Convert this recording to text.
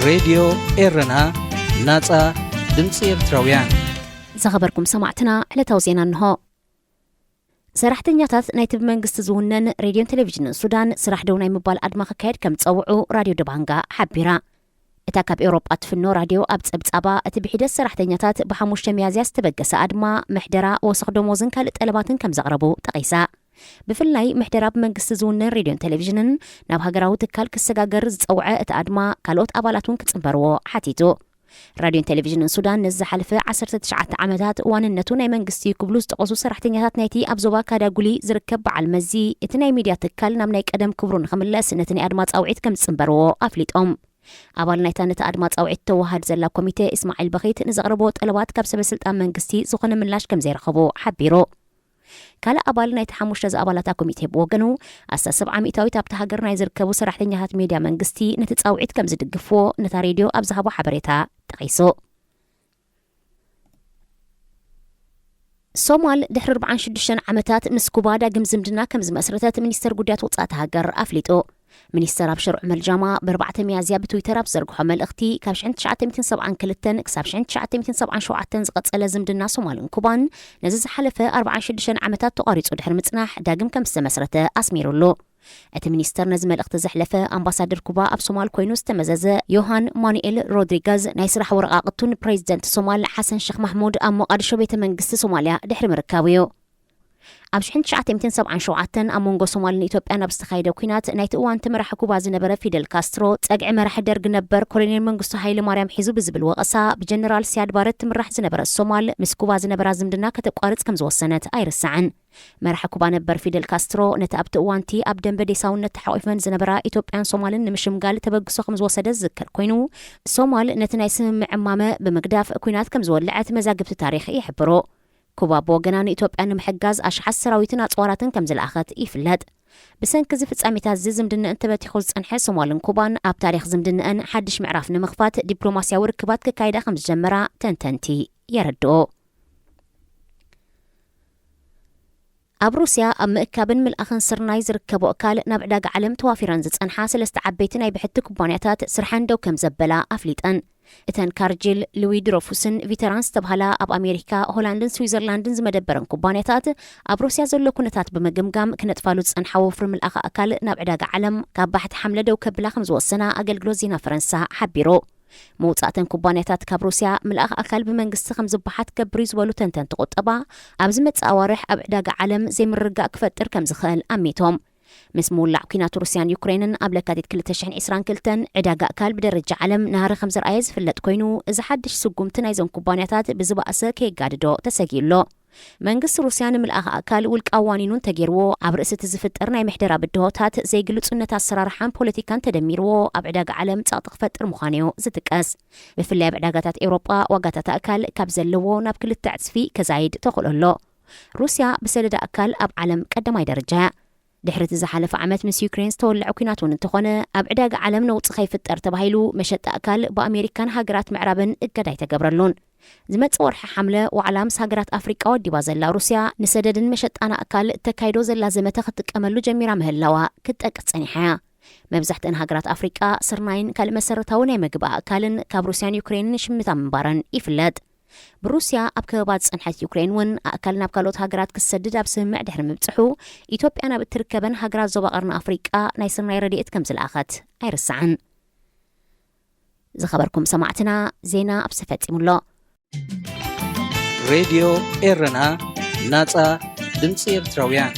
ሬድዮ ኤረና፣ ናጻ ድምጺ ኤርትራውያን። ዝኸበርኩም ሰማዕትና፣ ዕለታዊ ዜና እንሆ። ሰራሕተኛታት ናይቲ ብመንግስቲ ዝውነን ሬድዮን ቴሌቪዥንን ሱዳን ስራሕ ደው ናይ ምባል ኣድማ ክካየድ ከም ዝጸውዑ ራድዮ ደባንጋ ሓቢራ። እታ ካብ ኤውሮጳ ትፍኖ ራድዮ ኣብ ጸብጻባ፣ እቲ ብሒደት ሰራሕተኛታት ብሓሙሽተ ሚያዝያ ዝተበገሰ ኣድማ፣ ምሕደራ፣ ወሰኽ ደሞዝን ካልእ ጠለባትን ከም ዘቕረቡ ጠቒሳ። ብፍላይ ምሕደራ ብመንግስቲ ዝውነን ሬድዮን ቴሌቪዥንን ናብ ሃገራዊ ትካል ክሰጋገር ዝጸውዐ እቲ ኣድማ፣ ካልኦት ኣባላት እውን ክጽንበርዎ ሓቲቱ። ራድዮን ቴሌቪዥንን ሱዳን ነዚ ዝሓለፈ ዓሰርተ ትሽዓተ ዓመታት ዋንነቱ ናይ መንግስቲ ክብሉ ዝጠቐሱ ሰራሕተኛታት ናይቲ ኣብ ዞባ ካዳጉሊ ዝርከብ በዓል መዚ፣ እቲ ናይ ሚድያ ትካል ናብ ናይ ቀደም ክብሩ ንኽምለስ ነቲ ናይ ኣድማ ጻውዒት ከም ዝጽንበርዎ ኣፍሊጦም። ኣባል ናይታ ነቲ ኣድማ ጻውዒት ተወሃድ ዘላ ኮሚቴ እስማዒል በኺት ንዘቕረቦ ጠለባት ካብ ሰበ ስልጣን መንግስቲ ዝኾነ ምላሽ ከም ዘይረኸቡ ሓቢሩ። ካልእ ኣባል ናይቲ ሓሙሽተ ዝኣባላታ ኮሚቴ ብወገኑ፣ ኣስታት ሰብዓ ሚእታዊት ኣብታ ሃገር ናይ ዝርከቡ ሰራሕተኛታት ሜድያ መንግስቲ ነቲ ጻውዒት ከም ዝድግፍዎ ነታ ሬድዮ ኣብ ዝሃቦ ሓበሬታ ጠቒሱ። ሶማል ድሕሪ ኣርብዓን ሽዱሽተን ዓመታት ምስ ኩባ ዳግም ዝምድና ከም ዝመስረተት ሚኒስተር ጉዳያት ወጻእቲ ሃገር ኣፍሊጡ። ሚኒስተር ኣብሽር ዑመር ጃማ ብኣርባዕተ ሚያዝያ ብትዊተር ኣብ ዝዘርግሖ መልእኽቲ፣ ካብ ሽሕን ትሽዓተ ሚእትን ሰብዓን ክልተን ክሳብ ሽሕን ትሽዓተ ሚእትን ሰብዓን ሸውዓተን ዝቐጸለ ዝምድና ሶማልን ኩባን ነዚ ዝሓለፈ ኣርብዓን ሽዱሽተን ዓመታት ተቋሪጹ ድሕሪ ምጽናሕ ዳግም ከም ዝተመስረተ ኣስሚሩሉ። እቲ ሚኒስተር ነዚ መልእኽቲ ዘሕለፈ ኣምባሳደር ኩባ ኣብ ሶማል ኮይኑ ዝተመዘዘ ዮሃን ማኑኤል ሮድሪጋዝ ናይ ስራሕ ወረቓቕቱ ንፕሬዚደንት ሶማል ሓሰን ሸኽ ማሕሙድ ኣብ ሞቓድሾ ቤተ መንግስቲ ሶማልያ ድሕሪ ምርካቡ እዩ። ኣብ ሽሕን ትሽዓተ ሚእትን ሰብዓን ሸውዓተን ኣብ መንጎ ሶማልን ኢትዮጵያን ኣብ ዝተኻየደ ኲናት ናይቲ እዋን እቲ መራሒ ኩባ ዝነበረ ፊደል ካስትሮ ጸግዒ መራሒ ደርግ ነበር ኮሎኔል መንግስቱ ሃይለ ማርያም ሒዙ ብዝብል ወቐሳ ብጀነራል ሲያድ ባረ ትምራሕ ዝነበረት ሶማል ምስ ኩባ ዝነበራ ዝምድና ከተቋርጽ ከም ዝወሰነት ኣይርሳዕን። መራሒ ኩባ ነበር ፊደል ካስትሮ ነቲ ኣብቲ እዋንቲ ኣብ ደንበ ዴሳውነት ተሓቒፈን ዝነበራ ኢትዮጵያን ሶማልን ንምሽምጋል ተበግሶ ከም ዝወሰደ ዝዝከር ኮይኑ፣ ሶማል ነቲ ናይ ስምምዕ እማመ ብምግዳፍ ኲናት ከም ዝወለዐት መዛግብቲ ታሪኽ ይሕብሩ። ኩባ ብወገና ንኢትዮጵያ ንምሕጋዝ ኣሽሓት ሰራዊትን ኣጽዋራትን ከም ዝለኣኸት ይፍለጥ። ብሰንኪ እዚ ፍጻሜታት እዚ ዝምድንአን ተበቲኹ ዝጸንሐ ሶማልን ኩባን ኣብ ታሪኽ ዝምድንአን ሓድሽ ምዕራፍ ንምኽፋት ዲፕሎማስያዊ ርክባት ክካየዳ ከም ዝጀመራ ተንተንቲ የረድኡ። ኣብ ሩስያ ኣብ ምእካብን ምልኣኽን ስርናይ ዝርከቦ ኣካል ናብ ዕዳጋ ዓለም ተዋፊረን ዝጸንሓ ሰለስተ ዓበይቲ ናይ ብሕቲ ኩባንያታት ስርሐን ደው ከም ዘበላ ኣፍሊጠን። እተን ካርጂል፣ ልዊ ድሮፉስን ቪተራን ዝተባህላ ኣብ ኣሜሪካ፣ ሆላንድን ስዊዘርላንድን ዝመደበረን ኩባንያታት ኣብ ሩስያ ዘሎ ኩነታት ብምግምጋም ክነጥፋሉ ዝጸንሓ ወፍሪ ምልኣኽ ኣካል ናብ ዕዳጋ ዓለም ካብ ባሕቲ ሓምለ ደው ከብላ ከም ዝወሰና ኣገልግሎት ዜና ፈረንሳ ሓቢሩ። መውጻእተን ኩባንያታት ካብ ሩስያ ምልኣኽ ኣካል ብመንግስቲ ከም ዝበሓት ገብር እዩ ዝበሉ ተንተንቲ ቁጠባ፣ ኣብ ዝመጽእ ኣዋርሕ ኣብ ዕዳጋ ዓለም ዘይምርግጋእ ክፈጥር ከም ዝኽእል ኣሚቶም። ምስ ምውላዕ ኲናት ሩስያን ዩክሬንን ኣብ ለካቲት ክልተ ሽሕን ዕስራን ክልተን ዕዳጋ ኣካል ብደረጃ ዓለም ናህሪ ከም ዘርኣየ ዝፍለጥ ኮይኑ፣ እዚ ሓድሽ ስጉምቲ ናይዞን ኩባንያታት ብዝባእሰ ከየጋድዶ ተሰጊኡ ኣሎ። መንግስቲ ሩስያ ንምልኣኽ ኣካል ውልቃዊ ዋኒኑ እንተገይርዎ፣ ኣብ ርእሲ እቲ ዝፍጠር ናይ ምሕደራ ብድሆታት፣ ዘይግልጹነት ኣሰራርሓን ፖለቲካን ተደሚርዎ ኣብ ዕዳጋ ዓለም ጸቕጢ ክፈጥር ምዃኑ'ዩ ዝጥቀስ። ብፍላይ ኣብ ዕዳጋታት ኤውሮጳ ዋጋታት ኣእካል ካብ ዘለዎ ናብ ክልተ ዕጽፊ ከዛይድ ተኽእሎ ኣሎ። ሩስያ ብሰደዳ ኣእካል ኣብ ዓለም ቀዳማይ ደረጃ እያ። ድሕሪ እቲ ዝሓለፈ ዓመት ምስ ዩክሬን ዝተወልዐ ኲናት እውን እንተኾነ፣ ኣብ ዕዳጋ ዓለም ነውጺ ከይፍጠር ተባሂሉ መሸጣ ኣእካል ብኣሜሪካን ሃገራት ምዕራብን እገዳ ኣይተገብረሉን። ዝመጽእ ወርሒ ሓምለ ዋዕላ ምስ ሃገራት ኣፍሪቃ ወዲባ ዘላ ሩስያ፣ ንሰደድን መሸጣን ኣእካል እተካይዶ ዘላ ዘመተ ክትጥቀመሉ ጀሚራ ምህላዋ ክትጠቅስ ጸኒሓ እያ። መብዛሕትአን ሃገራት ኣፍሪቃ ስርናይን ካልእ መሰረታዊ ናይ መግቢ ኣእካልን ካብ ሩስያን ዩክሬንን ይሽምታ ምንባረን ይፍለጥ። ብሩስያ ኣብ ከበባ ዝጸንሐት ዩክሬን እውን ኣእካል ናብ ካልኦት ሃገራት ክትሰድድ ኣብ ስምምዕ ድሕሪ ምብጽሑ፣ ኢትዮጵያ ናብ እትርከበን ሃገራት ዞባ ቀርኒ ኣፍሪቃ ናይ ስርናይ ረድኤት ከም ዝለኣኸት ኣይርሳዕን። ዝኸበርኩም ሰማዕትና፣ ዜና ኣብዚ ተፈጺሙ ኣሎ። ሬድዮ ኤረና፣ ናጻ ድምጺ ኤርትራውያን።